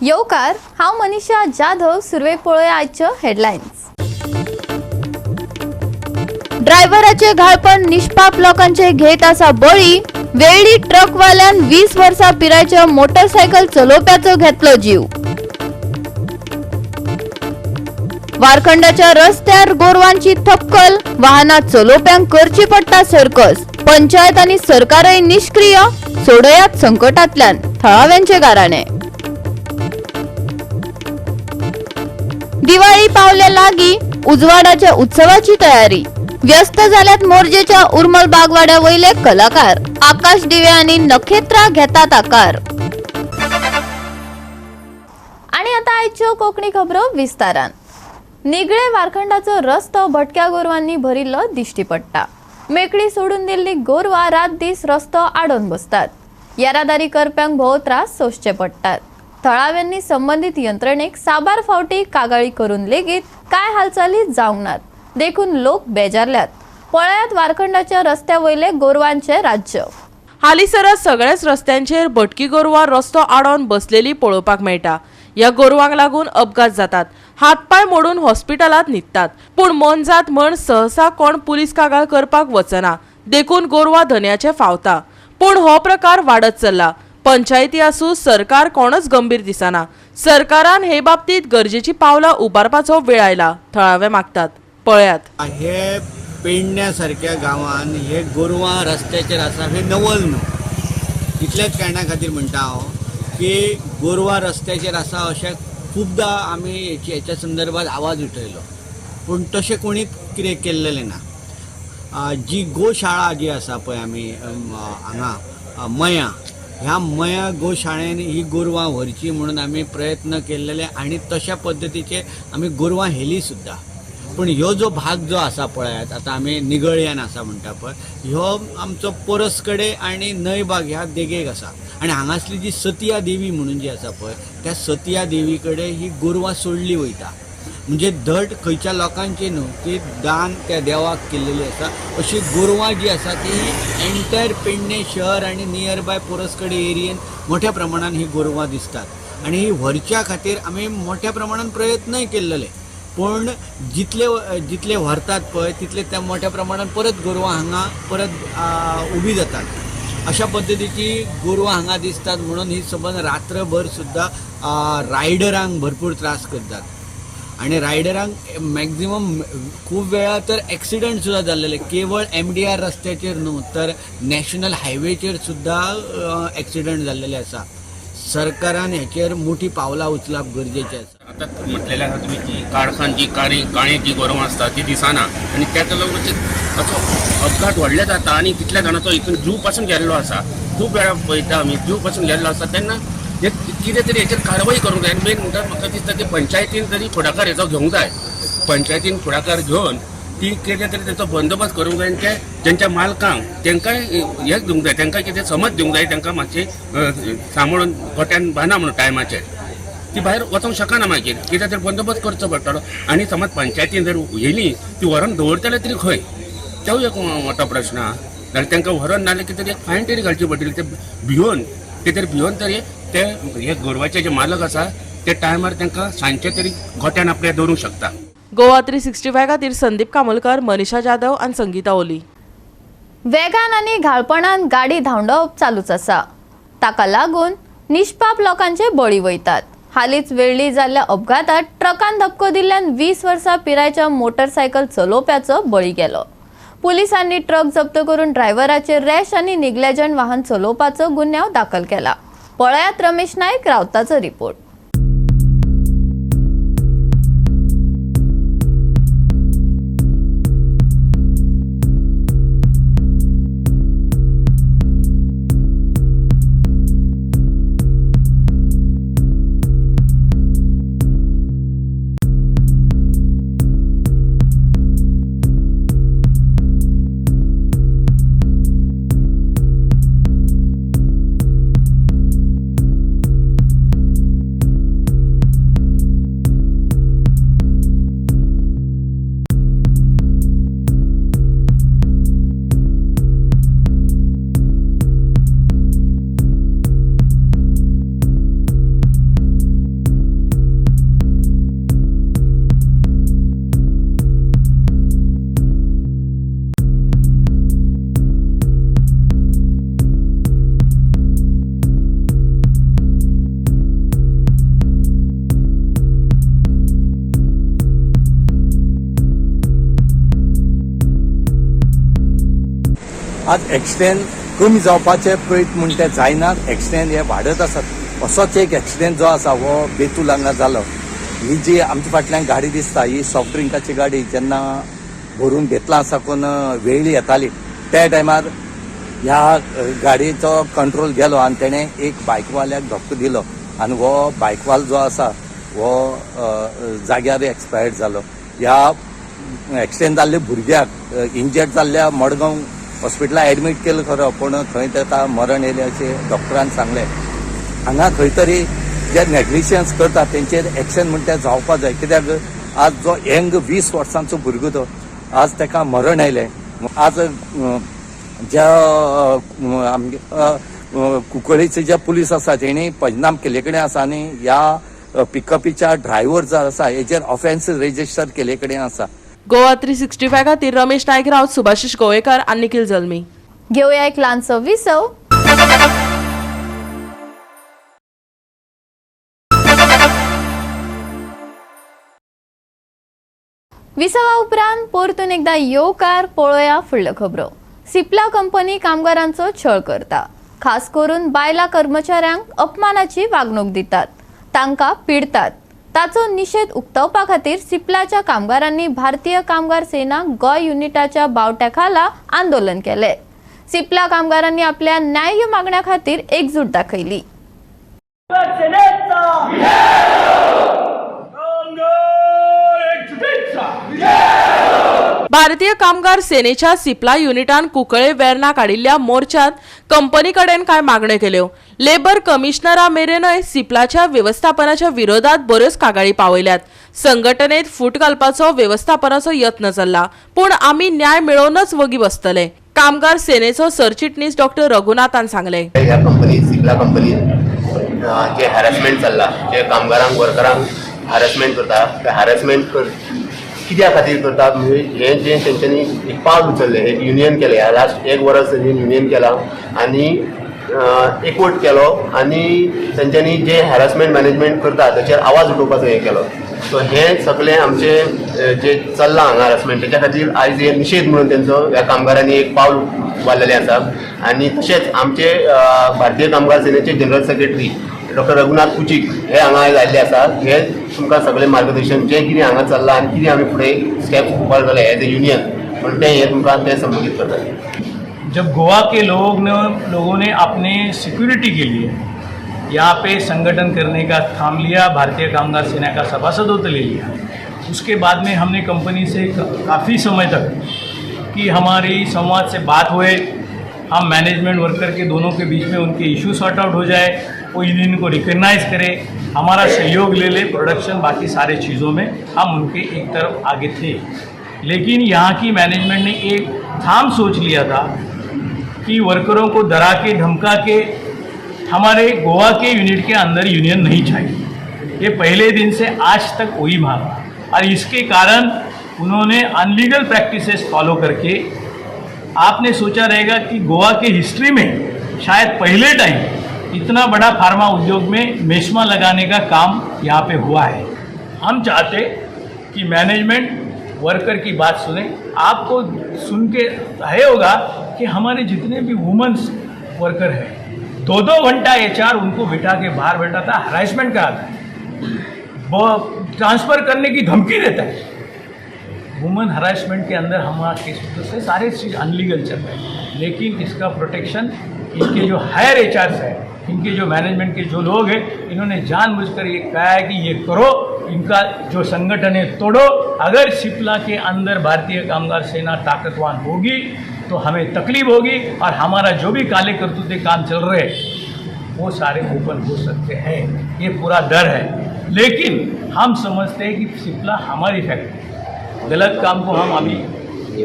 येवकार, हांव मनीषा जाधव. सुरवेक पळोवया आजच्यो हेडलायन्स. ड्रायव्हराचे घाळपण निष्पाप लोकांचे घेत आसा बळी. वेळी ट्रकवाल्यान 20 वर्सां पिरायेच्या मोटरसायकल चलोवप्याचो घेतलो जीव. वारखंडाच्या रस्त्यार गोरवांची थपकल, वाहनां चलोवप्यांक करची पडटा सर्कस. पंचायत आनी सरकारय निष्क्रिय, सोडयात संकटांतल्यान थळाव्यांचे गाराणे. दिवाळी पावल्या लागी, उजवाडाच्या उत्सवाची तयारी. व्यस्त जाल्यात मोरजेच्या उर्मल बागवाड्या वयले कलाकार. आकाश दिवे आनी नखेत्रां घेतात आकार. आणि आता आयच्यो कोंकणी खबरो विस्तारान. निगळे वारखंडाचो रस्तो भटक्या गोरवांनी भरिल्लो दिश्टी पडटा. मेकळी सोडून दिल्ली गोरवां रात दीस रस्तो आडोवन बसतात. येरादारी करप्यांक भोव त्रास सोंसचे पडटात. थळाव्यांनी संबंदीत यंत्रणेक साबार फावटी कागाळी करून लेगीत कांय हालचाली जावंक नात, देखून लोक बेजारल्यात. पळयात वारखंडाच्या रस्त्या वयले गोरवांचे राज्य. हालींसरा सगळ्याच रस्त्यांचेर भटकी गोरवां रस्तो आडोवन बसलेली पळोवपाक मेळटा. ह्या गोरवांक लागून अपघात जातात, हातपाय मोडून हॉस्पिटलांत न्हिदतात. पूण मोनजात म्हण सहसा कोण पुलीस कागाळ करपाक वचना, देखून गोरवां धनयाचे फावता. पूण हो प्रकार वाडत चल्ला. पंचायती आसूं सरकार कोणच गंभीर दिसना. सरकारान हे बाबतीत गरजेची पावलां उबारपाचो वेळ आयला, थळावे मागतात. पळयात. हे पेडण्या सारक्या गांवान हे गोरवां रस्त्याचेर आसा हे नवल न्हू. इतल्याच कारणा खातीर म्हणटा हांव की गोरवां रस्त्याचेर आसा अशें खुबदां आमी हेच्या संदर्भात आवाज उठयलो, पूण तशें कोणीच कितें केल्लेलें ना. जी गोशाळा जी आसा पळय आमी हांगा मयां, ह्या मयां गोशाळेन ही गोरवां व्हरची म्हणून आमी प्रयत्न केल्लेले आनी तशा पद्दतीचे आमी गोरवां हेली सुद्दां. पूण ह्यो जो भाग जो आसा पळयात, आतां आमी निगळयान आसा म्हणटा पळय, ह्यो आमचो पोरस कडेन आनी न्हंयबाग ह्या देगेक आसा. आनी हांगासली जी सतिया देवी म्हणून जी आसा पळय, त्या सतिया देवी कडेन ही गोरवां सोडली वयता. म्हणजे धड खंयच्या लोकांची न्हू, ती दान त्या देवाक केल्लेली आसा. अशी गोरवां जी आसा ती एंटायर पेडणे शहर आनी नियर बाय पोरसकडे एरियेन मोठ्या प्रमाणान ही गोरवां दिसतात. आनी ही व्हरच्या खातीर आमी मोठ्या प्रमाणान प्रयत्नय केल्लेले, पूण जितले जितले व्हरतात पळय तितले त्या मोठ्या प्रमाणान परत गोरवां हांगा परत उबी जातात. अशा पद्दतीची गोरवां हांगा दिसतात म्हणून ही सबंद रात्रभर सुद्दां रायडरांक भरपूर त्रास करतात. आनी रायडरांक मॅक्झिमम खूब वेळा तर एक्सिडंट सुद्दां जाल्लेले, केवळ MDR रस्त्याचेर न्हू तर नॅशनल हायवेचेर सुद्दां एक्सिडंट जाल्लेले आसा. सरकारान हेचेर मोठी पावलां उचलप गरजेचें आसा. आतां म्हटलेलें आसा तुमी की काळखान जी काळी काळी जी गोरवां आसता ती दिसना आनी ताका लागून असो अपघात व्हडले जाता आनी कितल्या जाणांचो हितून जीव पासून गेल्लो आसा. खूब वेळा पळयता आमी जीव पासून गेल्लो आसा. तेन्ना हे कितें तरी हेचेर कारवाय करूंक जाय. आनी मेन म्हणटा म्हाका दिसता की पंचायतीन तरी फुडाकार हेचो घेवंक जाय. पंचायतीन फुडाकार घेवन ती कितें तरी तेचो बंदोबस्त करूंक जाय आनी ते तेंच्या मालकांक तांकांय हें दिवंक जाय, तांकां कितें समज दिवंक जाय, तांकां मातशें सांबाळून गोट्यान बांदा म्हणून टायमाचेर ती भायर वचोंक शकना. मागीर कितें तरी बंदोबस्त करचो पडटलो. आनी समज पंचायतीन जर येयली ती व्हरोन दवरतले तरी खंय, तेवूय एक मोठो प्रश्न आहा. जाल्यार तांकां व्हरोन नाल्यार कितें तरी एक फायन तरी घालची पडटली. ते भियोन ते तरी भियोन तरी ते हे गोरवाचे जे मालक आसा ते टायमार तांकां सांजचे तरी गोट्यान आपल्या दवरूंक शकता. गोवा 365 खातीर संदीप कामोलकर, मनीषा जाधव आनी संगीता ओली. वेगान आनी घाळपणान गाडी धांवडोवप चालूच आसा. ताका लागून निष्पाप लोकांचे बळी वयतात. हालींच वेळ्ळी जाल्ल्या अपघातात ट्रकान धपको दिल्ल्यान 20 वर्सां पिरायेच्या मोटरसायकल चलोवप्याचो बळी गेलो. पुलिसांनी ट्रक जप्त करून ड्रायव्हराचेर रॅश आनी निग्लेजंट वाहन चलोवपाचो गुन्यांव दाखल केला. पळयात रमेश नायक रावताचो रिपोर्ट. आज एक्सिडेंट कमी जावपाचे प्रयत्न म्हण ते जायना, एक्सिडेंट हे वाडत आसात. असोच एक एक्सिडेंट जो आसा हो बेतूल हांगा जालो. ही जी आमच्या फाटल्यान गाडी दिसता ही सॉफ्ट ड्रिंकाची गाडी जेन्ना भरून बेतलां साकून वेळी येताली त्या टायमार ह्या गाडयेचो कंट्रोल गेलो आनी तेणें एक बायकवाल्याक धपको दिलो आनी हो बायकवालो जो आसा हो जाग्यार एक्सपायर्ड जालो. ह्या एक्सिडेंट जाल्ल्या भुरग्याक इंजर्ड जाल्ल्या मडगांव हॉस्पिटलान एडमीट केलो खरो, पूण थंय ताका मरण येयलें अशें डॉक्टरान सांगलें. हांगा खंय तरी जे नेग्लिजन्स करता तेंचेर एक्शन म्हण तें जावपा जाय, कित्याक आज जो यंग 20 वर्सांचो भुरगो तो आज ताका मरण आयलें. आज ज्या आमगे कुंकळीचे जे पुलीस आसा तेणी पंचनाम केल्ले कडेन आसा आनी ह्या पिकअपीच्या ड्रायव्हर जो आसा हेजेर ऑफेन्स रेजिस्टर केल्ले कडेन आसा. गोवा 365 खातीर रमेश नायक राऊत, सुभाषिश गोवेकर आनी निखिल जल्मी. घेवया एक ल्हानसो विसव. विसवा उपरांत परतून एकदा येवकार. पळोवया फुडल्यो खबरो. सिप्ला कंपनी कामगारांचो छळ करता, खास करून बायलां कर्मचाऱ्यांक अपमानाची वागणूक दितात, तांकां पिडतात. ताचो निशेध उक्तावपा खातीर सिप्लाच्या कामगारांनी भारतीय कामगार सेना गोंय युनिटाच्या बावट्या खाला आंदोलन केलें. सिप्ला कामगारांनी आपल्या न्याय्य मागण्या खातीर एकजूट दाखयली. भारतीय कामगार सेनेच्या सिप्ला युनिटान कुंकळे वेर्ना काडिल्ल्या मोर्चात कंपनी कडेन कांय मागण्यो केल्यो. लेबर कमिशनरा मेरेनय सिप्लाच्या वेवस्थापनाच्या विरोधात बऱ्योच कागाळी पावयल्यात. संघटनेत फूट घालपाचो वेवस्थापनाचो यत्न चल्ला, पूण आमी न्याय मेळोवनच वगी बसतले, कामगार सेनेचो सरचिटणीस डॉक्टर रघुनाथान सांगले. ह्या कंपनी सिप्ला कंपनीन जे हॅरसमेंट चल्ला, जे कामगारांक वर्करांक हॅरसमेंट करता, ते हॅरसमेंट कित्या खातीर करता म्हणजे हें जें तेंच्यांनी एक पावल उचललें, एक युनियन केलें. ह्या लास्ट एक वर्स तेंच्यांनी युनियन केलां आनी एकवट केलो आनी तेंच्यांनी जें हॅरसमेंट मॅनेजमेंट करता तेचेर आवाज उठोवपाचो हें केलो. सो हें सगळें आमचें जें चल्लां हांगा हॅरसमेंट तेच्या खातीर आयज हे निशेध म्हणून तेंचो ह्या कामगारांनी एक पावल उबारलेलें आसा. आनी तशेंच आमचे भारतीय कामगार सेनेचे general secretary doctor Raghunath Kuchik हे हांगा आयज आयिल्ले आसा. हे तुमकां सगळें मार्गदर्शन जें कितें हांगा चल्लां आनी कितें आमी फुडें स्टेप्स उबारतले एज ए युनियन म्हण तें हें तुमकां तें संबोधीत करतले. जब गोवा के लोगों ने अपने सिक्योरिटी के लिए यहाँ पे संगठन करने का थाम लिया, भारतीय कामगार सेना का सभासदत्व ले लिया, उसके बाद में हमने कंपनी से काफ़ी समय तक कि हमारी संवाद से बात हुए, हम मैनेजमेंट वर्कर के दोनों के बीच में उनके इशू सॉर्ट आउट हो जाए, वो यूनियन को रिकग्नाइज करे, हमारा सहयोग ले ले, प्रोडक्शन बाकी सारे चीज़ों में हम उनके एक तरफ आगे थे. लेकिन यहाँ की मैनेजमेंट ने एक थाम सोच लिया था कि वर्करों को डरा के धमका के हमारे गोवा के यूनिट के अंदर यूनियन नहीं चाहिए. ये पहले दिन से आज तक वही मांगा और इसके कारण उन्होंने अनलीगल प्रैक्टिसेस फॉलो करके, आपने सोचा रहेगा कि गोवा के हिस्ट्री में शायद पहले टाइम इतना बड़ा फार्मा उद्योग में मेस्मा लगाने का काम यहाँ पे हुआ है. हम चाहते कि मैनेजमेंट वर्कर की बात सुने. आपको सुन के है होगा कि हमारे जितने भी वुमेन्स वर्कर हैं, 2-2 घंटा एचआर उनको बिठा के बाहर बैठाता है, हरासमेंट कराता है, ट्रांसफ़र करने की धमकी देता है. वुमेन हरासमेंट के अंदर हमारा केस से सारे चीज़ अनलीगल चल रहे हैं, लेकिन इसका प्रोटेक्शन इनके जो हायर एचआर्स है, इनके जो मैनेजमेंट के जो लोग हैं, इन्होंने जानबूझकर ये कहा है कि ये करो, इनका जो संगठन है तोड़ो. अगर सिप्ला के अंदर भारतीय कामगार सेना ताकतवान होगी तो हमें तकलीफ होगी और हमारा जो भी काले करतूते काम चल रहे हैं वो सारे ओपन हो सकते हैं, ये पूरा डर है. लेकिन हम समझते हैं कि सिप्ला हमारी फैक्ट्री है, गलत काम को हम अभी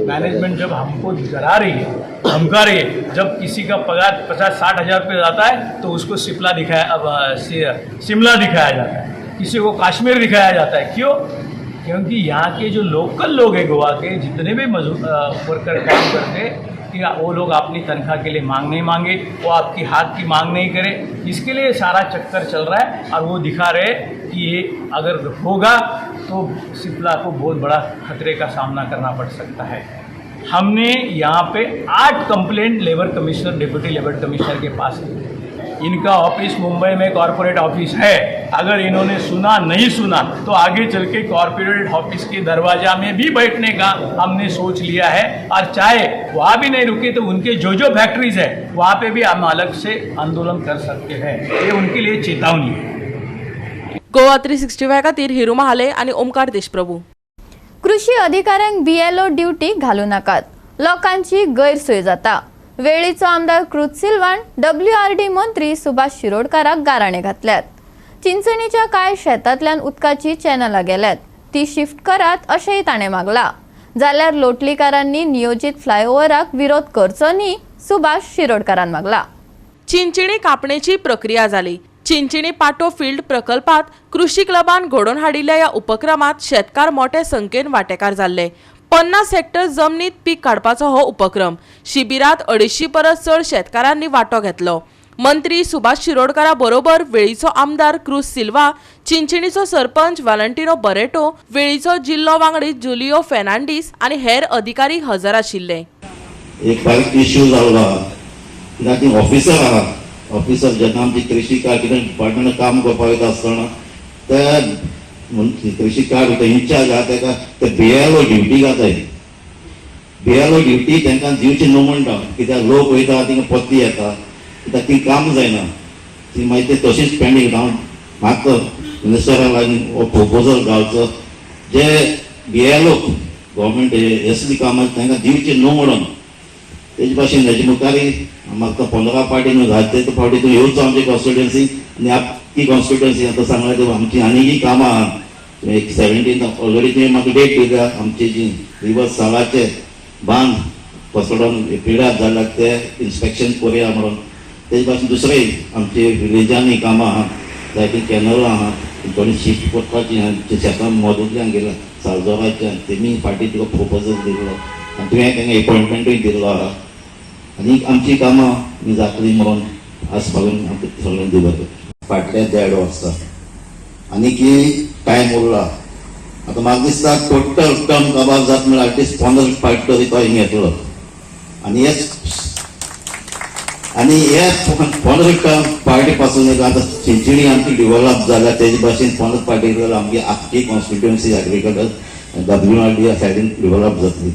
मैनेजमेंट जब हमको डरा रही है, धमका रही है, जब किसी का पगार 50-60 हज़ार रुपये जाता है तो उसको सिप्ला दिखाया, अब शिमला दिखाया जाता है, किसी को कश्मीर दिखाया जाता है. क्यों? क्योंकि यहाँ के जो लोकल लोग हैं, गोवा के जितने भी मजदूर वर्कर काम करते हैं, कि वो लोग अपनी तनख्वाह के लिए मांग नहीं मांगे, वो आपकी हाथ की मांग नहीं करे, इसके लिए सारा चक्कर चल रहा है. और वो दिखा रहे कि ये अगर होगा तो सिप्ला को बहुत बड़ा खतरे का सामना करना पड़ सकता है. हमने यहाँ पे 8 complaint labour commissioner, deputy labour commissioner के पास दी। इनका ऑफिस मुंबई में कॉरपोरेट ऑफिस है। अगर इन्होंने सुना नहीं सुना तो आगे चल के कॉरपोरेट ऑफिस के दरवाजा में भी बैठने का हमने सोच लिया है और चाहे वहाँ भी नहीं रुके तो उनके जो जो फैक्ट्रीज है वहाँ पे भी हम अलग से आंदोलन कर सकते हैं। ये उनके लिए चेतावनी है। गोवा 365 खातीर हिरू महाले आनी ओमकार देशप्रभू. कृषी अधिकाऱ्यांक बीएलओ ड्युटी घालू नाकात, लोकांची गैरसोय जाता. वेळीचो आमदार क्रुज सिल्वान डब्ल्यूआरडी मंत्री सुभाष शिरोडकाराक गाराणे घातल्यात. चिंचणीच्या कांय शेतांतल्यान उदकाची चॅनलां गेल्यात, ती शिफ्ट करात अशेंय ताणें मागला. जाल्यार लोटलीकारांनी नियोजीत फ्लायओव्हराक विरोध करचो न्ही, सुभाष शिरोडकारान मागला. चिंचिणी कापणेची प्रक्रिया जाली. चिंचिणी पाटो फील्ड प्रकल्पात कृषी क्लबान घडोवन हाडिल्ल्या ह्या उपक्रमात शेतकार मोठे संख्येन वांटेकार जाल्ले. 50 हेक्टर जमनीत पीक काडपाचो हो उपक्रम. शिबिरात 250 परस चड शेतकारांनी वांटो घेतलो. मंत्री सुभाष शिरोडकारा बरोबर वेळीचो आमदार क्रुज सिल्वा, चिंचिणीचो सरपंच वालंटिनो बरेटो, वेळीचो जिल्लो वांगडी जुलियो फेर्नांडीस आनी हेर अधिकारी हजर आशिल्ले. एक बारीक इश्यू जाल्लो आहा, कित्याक ती ऑफिसर आहा. ऑफिसर जेन्ना आमची कृषी कार्ड कितें डिपार्टमेंटान काम करपाक वयता आसतना त्या कृषी कार्ड इन्चार्ज आहा तेका ते बीएलओ ड्युटी घाताय. बीएलओ ड्युटी तांकां दिवची न्हू म्हणटा, कित्याक लोक वयता थिंगा परती येता, कित्याक ती काम जायना, ती मागीर ते तशीच पेंडींग. हांव मागता मिनिस्टरा लागीं हो प्रपोजल घालचो, जे बीएलओ गव्हर्मेंट असली कामां तांकां दिवची न्हू म्हणून. तेजे भाशेन हेजे मुखारय म्हाका 15 फावटी न्हू, जायते फावटी तूं येवचो आमची कॉन्स्टिट्युएन्सी आनी आख्खी कॉन्स्टिट्युएन्सी आतां सांगलां ते आमची आनीकय कामां आहा. एक 17 ऑलरेडी तुवें म्हाका डेट दिल्या, आमची जी रिवर सालाचे बांद कोसळोन पिड्यार जाल्या ते इन्स्पेक्शन करुया म्हणून. तेजे भाशेन दुसरें आमचे विलेजांनी कामां आहा, जायतीं कॅनलां आहा, थोडी शिफ्ट करपाची आहा, शेतां मदूंतल्यान गेल्या सालजोराच्यान, तेमी फाटीं तुका प्रपोजल दिल्लो आनी तुवें तांकां एपॉयंटमेंटूय दिल्लो आहा. आनी आमची कामां ही जातली म्हणून आस बागून आमकां सगळ्यांक दिवप. फाटल्या देड वर्सां आनीक टायम उरला. आतां म्हाका दिसता टोटल टर्म काबार जाता म्हणल्यार एटलिस्ट 15 फावट तरी तो हिंग येतलो. आनी हे 15 पार्टी पासून एक आतां चिंचणी आमची डिवलप जाल्या. तेजे भाशेन 15 पार्टी जाल्यार आमची आख्खी कॉन्स्टिट्युएन्सी एग्रीकल्चर डब्ल्यूआरडी सायडीन डिवलप जातली.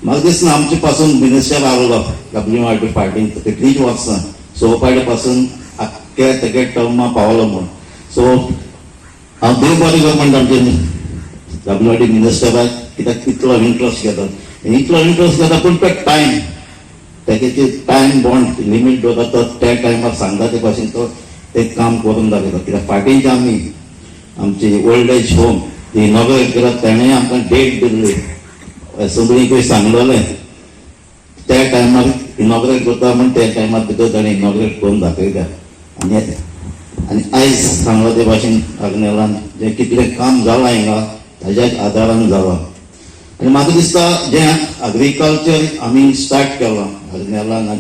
म्हाका दिसना आमचे पासून मिनिस्टर आहलो डब्ल्यूआरडी पार्टीन कितलींच वर्सां, 6 पार्टी पासून आख्ख्या तेगे टर्मा पावलो म्हूण. सो हांव देव बरें कर म्हणटा आमचे डब्ल्यूआरडी मिनिस्टराक, कित्याक तितलो इंट्रस्ट घेतात, इतलो इंट्रस्ट घेता, पूण तो टायम तेगे टायम बॉन्ड लिमीट दवरता, तो त्या टायमार सांगता ते भाशेन तो ते काम करून दाखयता. कित्याक फाटींचे आमी आमची ओल्ड एज होम इनॉग्रेट केला, तेणें आमकां डेट दिल्ली, एसेंब्लीकूय सांगलेलें त्या टायमार इनॉग्रेट करता म्हण. त्या टायमार भितर ताणें इनॉग्रेट करून दाखयता. आनी आयज सांगला ते भाशेन आग्नेलान जें कितलें काम जालां हिंगा ताज्याच आदारान जालां. आनी म्हाका दिसता जें एग्रीकल्चर आमी स्टार्ट केलां आग्नेलान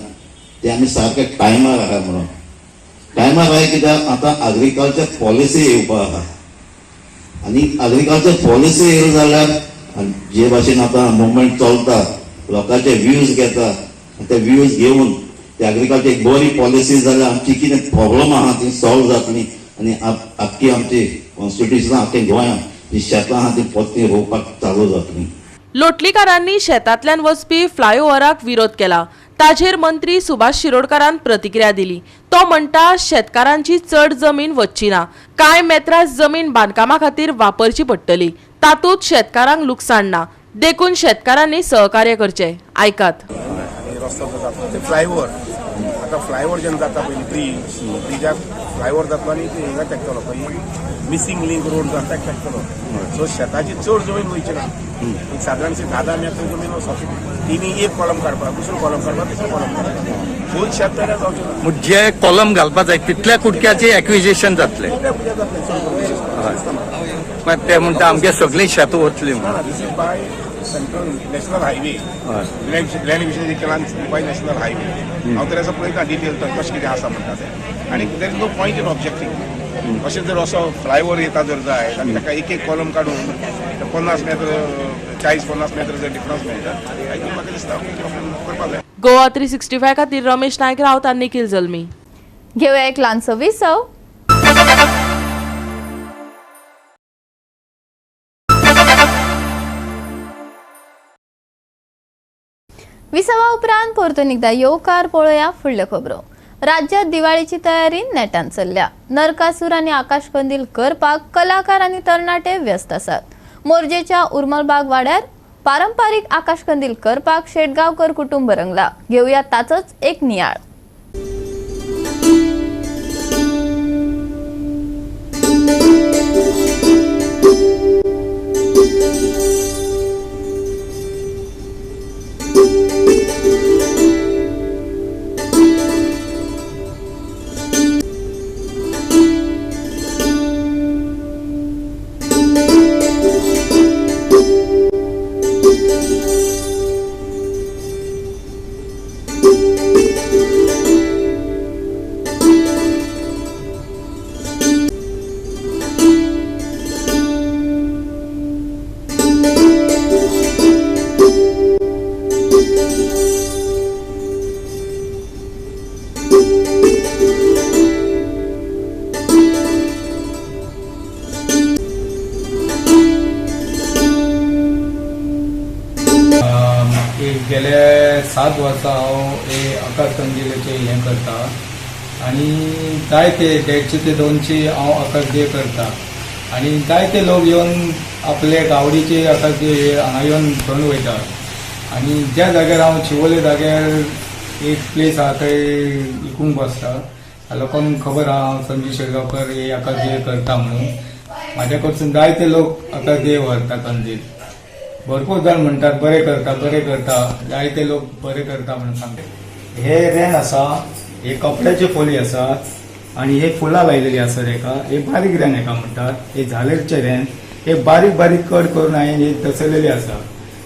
तें आमी सारकें टायमार आहा म्हणून. टायमार आहा कित्याक आतां एग्रीकल्चर पॉलिसी येवपा आहा. आनी एग्रीकल्चर पॉलिसी येयली जाल्यार जे भाशेन आतां मुवमेंट चलता, लोकांचे व्यूज घेता आनी ते व्यूज घेवन ते एग्रीकल्चर एक बरी पॉलिसी जाल्यार आमची कितें प्रॉब्लम आहा ती सॉल्व जातली आनी आख्खी आमची कॉन्स्टिट्युशन आख्खे गोंयांत जी शेतां आहा ती परती रोवपाक चालू जातली. लोटलीकारांनी शेतांतल्यान वचपी फ्लायओव्हराक विरोध केला. ताजेर मंत्री सुभाष शिरोडकारान प्रतिक्रिया दिली. तो म्हणटा, शेतकारांची चड जमीन वच्ची ना. कांय मेत्रास जमीन बांदकामा खातीर वापरची पडटली. तातूंत शेतकारांक लुकसाण ना, देखून शेतकारांनी सहकार्य करचें. आयकात. आनी रस्तो जो जाता ते फ्लायओवर, आतां फ्लायओवर जेन्ना जाता पयलीं ब्रीज, ब्रिजाक फ्लायओवर जातलो आनी ते हिंगा तेकतलो, खंय मिसींग लिंक रोड जो आसा ताका तेकतलो. सो शेताची चड जमीन वयची ना. एक सादारणशी 10-10 मेत्र जमीन वचप, तिनी एक कॉलम काडपाक, दुसरो कॉलम काडपाक, तिसरो कॉलम काडपाक, फूल शेत तयार जावचें ना. मग जे कॉलम घालपा जाय तितल्या कुडक्याचे एक्विजिशन जातलें? कितल्या पुजा जातलें, चड करून दिसता म्हाका. मागीर ते म्हणटा आमगे सगळीं शेतां वतलीं म्हणून. ना, this is by central national highway. Land विशय केला बाय नॅशनल हायवे. हांव तर असो पळयता डिटेल तो कशें कितें आसा म्हणटा तें. आनी there is no point in objecting. अशें जर असो फ्लायओवर येता जर जायत आनी ताका एक एक कॉलम काडून 50 मेत्र 40-50 मेत्र जर डिफरन्स मेळटा, I think म्हाका दिसता करपाक जाय. गोवा 365 खातीर रमेश नायक रावत आनी निखिल जल्मी. घेवया एक ल्हानसो विसव. विसवा उपरांत परतून एकदा येवकार पळोवया फुडल्यो खबरो. राज्यात दिवाळीची तयारी नेटान चल्ल्या. नरकासूर आनी आकाशकंदील करपाक कलाकार आनी तरणाटे व्यस्त आसात. मोरजेच्या उर्मलबाग वाड्यार पारंपारीक आकाशकंदील करपाक शेटगांवकर कुटुंब रंगला. घेवया ताचोच एक नियाळ. गेले 7 वर्सां हांव हे आकाश कंदिलाचें हें करता आनी जायते 150 ते 200 हांव आकाश दिवे करता आनी जायते लोक येवन आपले आवडीचे आकाश दिवे हांगा येवन घेवन वयता. आनी ज्या जाग्यार हांव शिवोले जाग्यार एक प्लेस आहा थंय विकूंक बसता. लोकांक खबर आहा हांव संजीव शेटगांवकर हे आकाश दिवे करता म्हणून. म्हाज्या कडसून जायते लोक आकाश दिवे व्हरता कंदील. भरपूर जाण म्हणटात बरें करता बरें करता, जायते लोक बरें करता म्हणून सांगता. हे रेन आसा, हे कपड्याची फोली आसा आनी हे फुलां लायलेली आसा हेका. हे बारीक रेन हेका म्हणटात, हे झालेरचे रेन. हे बारीक बारीक कट करून हांवें हे दसयलेले आसा.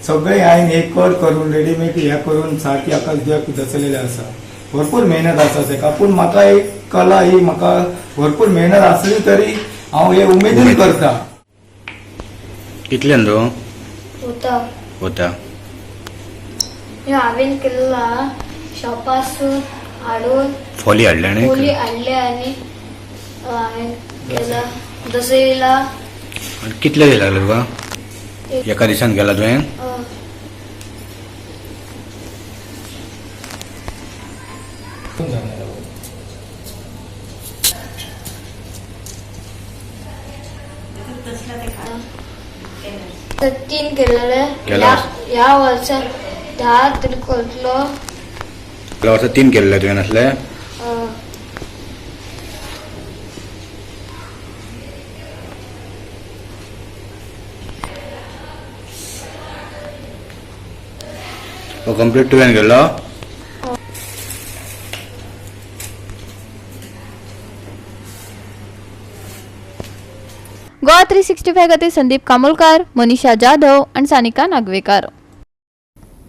सगळे हांवें हे कट करून रेडीमेड हे करून सारकी आकाश दिव्याक दसयलेले आसा. भरपूर मेहनत आसा तेका, पूण म्हाका एक कला ही म्हाका भरपूर मेहनत आसली तरी हांव हे उमेदीन करता. कितल्यान तो होता होता हांवें केल्ला शॉपासून हाडून फोली हाडल्या न्ही, फोली हाडले आनी हांवें केला दसयला. कितले दीस लागले तुका? एका दिसान गेला तुवें? तीन केलेले. ह्या वर्सा 10 तरी करतलो. ह्या वर्सा 3 केल्ले तुवें आसले? हो कंप्लीट तुवें केल्लो? गोवा 365 खातीर संदीप कामोलकार, मनीषा जाधव आनी सानिका नागवेकार.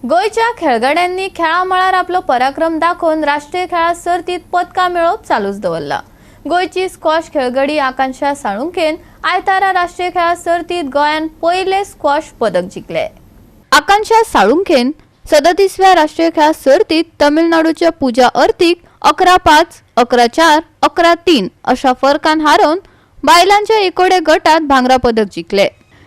गोंयच्या खेळगड्यांनी खेळा मळार आपलो पराक्रम दाखोवन राष्ट्रीय खेळा सर्तीत पदकां मेळोवप चालूच दवरला. गोंयची स्क्वॉश खेळगडी आकांक्षा साळुंकेन आयतारा राष्ट्रीय खेळा सर्तीत गोंयान पयले स्क्वॉश पदक जिखले. आकांक्षा साळुंकेन 37व्या राष्ट्रीय खेळा सर्तीत तमिळनाडूच्या पूजा अर्तीक 11-5, 11-4, 11-3 अशा फरकान हारोवन बायलांच्या एकोडे गटात भांगरा पदक जिखले.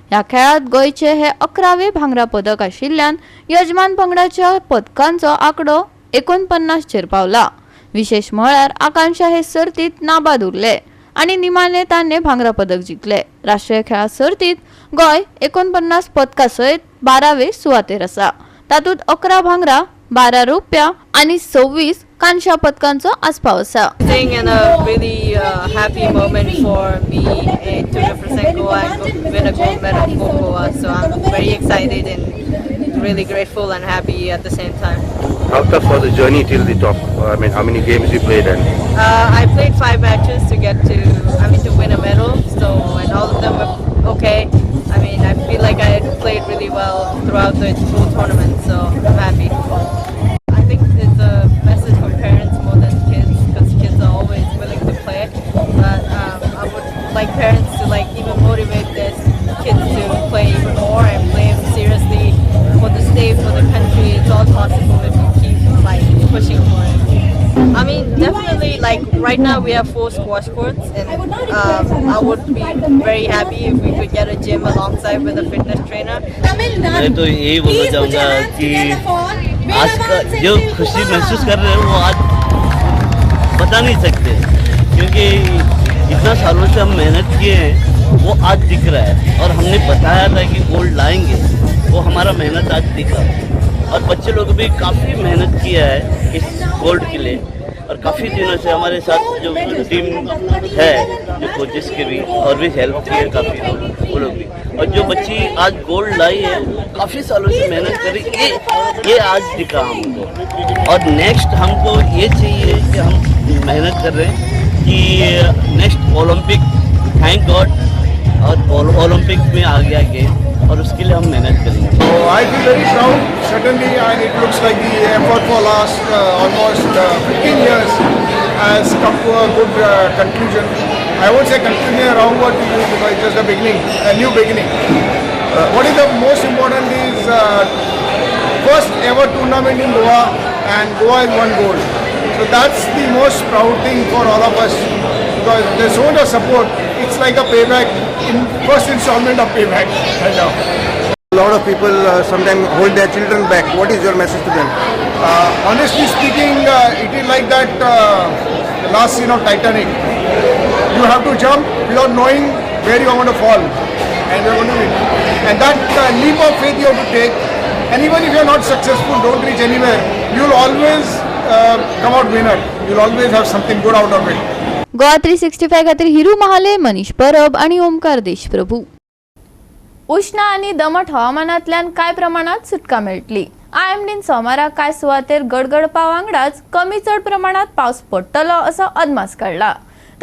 ह्या खेळात गोंयचे हे 11वे भांगरा पदक आशिल्ल्यान यजमान पंगडाच्या पदकांचो आंकडो 49चेर पावला. विशेष म्हळ्यार आकांक्षा हे सर्तीत नाबाद उरले आनी निमाणे ताणें भांगरा पदक जिखले. राष्ट्रीय खेळा सर्तीत गोंय 49 पदकां सयत 12वे सुवातेर आसा. तातूंत 11 भांगरा, 12 रुपया आनी 26 कांश्या पदकांचो आस्पाव आसा. And a really happy moment for me to represent Goa and win a gold medal for Goa. So I'm very excited and really grateful and happy at the same time. How tough was the journey till the top? I mean, how many games you played? And I played 5 matches to get to, to win a medal. So, and all of them were okay. I mean, I feel like I played really well throughout the whole tournament, so I'm happy. I think it's a message for parents more than kids, because kids are always willing to play. But I would like parents to even motivate their kids to play even more and play seriously Right now we have 4 squash courts, and I would be very happy if we could get a gym alongside with a fitness trainer. मैं तो यही बोलना चाहूँगा कि आज का जो खुशी महसूस कर रहे हैं वो आज बता नहीं सकते, क्योंकि इतना सालों से हम मेहनत किए हैं वो आज दिख रहा है। और हमने बताया था कि गोल्ड लाएंगे, वो हमारा मेहनत आज दिखा। और बच्चे लोग भी काफ़ी मेहनत किया है इस गोल्ड के लिए, और काफ़ी दिनों से हमारे साथ जो टीम है, जो कोचेस के भी और भी हेल्प की है काफ़ी लोग, वो लोग भी। और जो बच्ची आज गोल्ड लाई है वो काफ़ी सालों से मेहनत करी, ये आज दिखा हमको। और नेक्स्ट हमको ये चाहिए कि हम मेहनत कर रहे हैं कि नेक्स्ट ओलंपिक, thank God, और ओलंपिक में आ गया गेम, और उसके लिए हम मेहनत करेंगे। So I feel very proud, certainly, and it looks like the effort for last almost 15 years has come to a good conclusion. I won't say conclusion is a wrong word to use because it's just a beginning, a new beginning. What is the most important is first ever tournament in Goa, and Goa has won gold. So that's the most proud thing for all of us, because there's so much support. It's like a payback, in first installment of payback right now. A lot of people sometimes hold their children back. What is your message to them? Honestly speaking, it is like that the last scene of Titanic. You have to jump without knowing where you are going to fall, and you are going to win. And that leap of faith you have to take. And even if you are not successful, don't reach anywhere, you will always come out winner. You will always have something good out of it. Goa 365 खातीर हिरू महाले, मनीष परब आनी ओमकार देशप्रभू. उष्ण आनी दमट हवामानांतल्यान कांय प्रमाणात सुटका मेळटली. आयएमडीन सोमारा कांय सुवातेर गडगडपा वांगडाच कमी चड प्रमाणात पावस पडटलो असो अदमास काडला.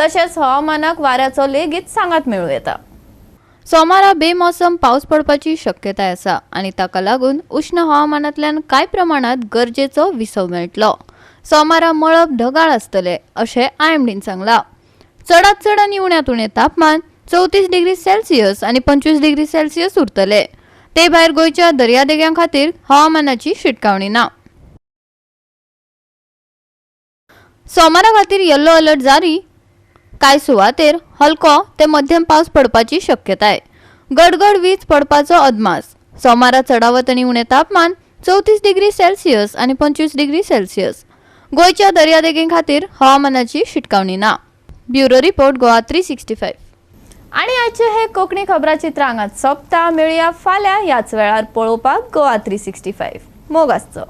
तशेंच हवामानाक वाऱ्याचो लेगीत सांगात मेळूं येता. सोमारा बेमोसम पावस पडपाची शक्यताय आसा आनी ताका लागून उष्ण हवामानांतल्यान कांय प्रमाणात गरजेचो विसव मेळटलो. सोमारा मळब ढगाळ आसतले अशें आयएमडीन सांगलां. चडात चड आनी उण्यांत उणें तापमान 34 डिग्री सेल्सियस आनी 25 डिग्री सेल्सियस उरतले. ते भायर गोंयच्या दर्यादेगां खातीर हवामानाची शिटकावणी ना. सोमारा खातीर येल्लो अलर्ट जारी. कांय सुवातेर हलको ते मध्यम पावस पडपाची शक्यताय. गडगड वीज पडपाचो अदमास. सोमारा चडावत आनी उणें तापमान 34 डिग्री सेल्सियस आनी 25 डिग्री सेल्सियस. गोंयच्या दर्यादेगे खातीर हवामानाची शिटकावणी ना. Bureau report, Goa 365. आनी आजचे हे कोंकणी खबराचित्र हांगाच सोंपता. मेळया फाल्यां ह्याच वेळार पळोवपाक गोवा 365. मोग आसचो.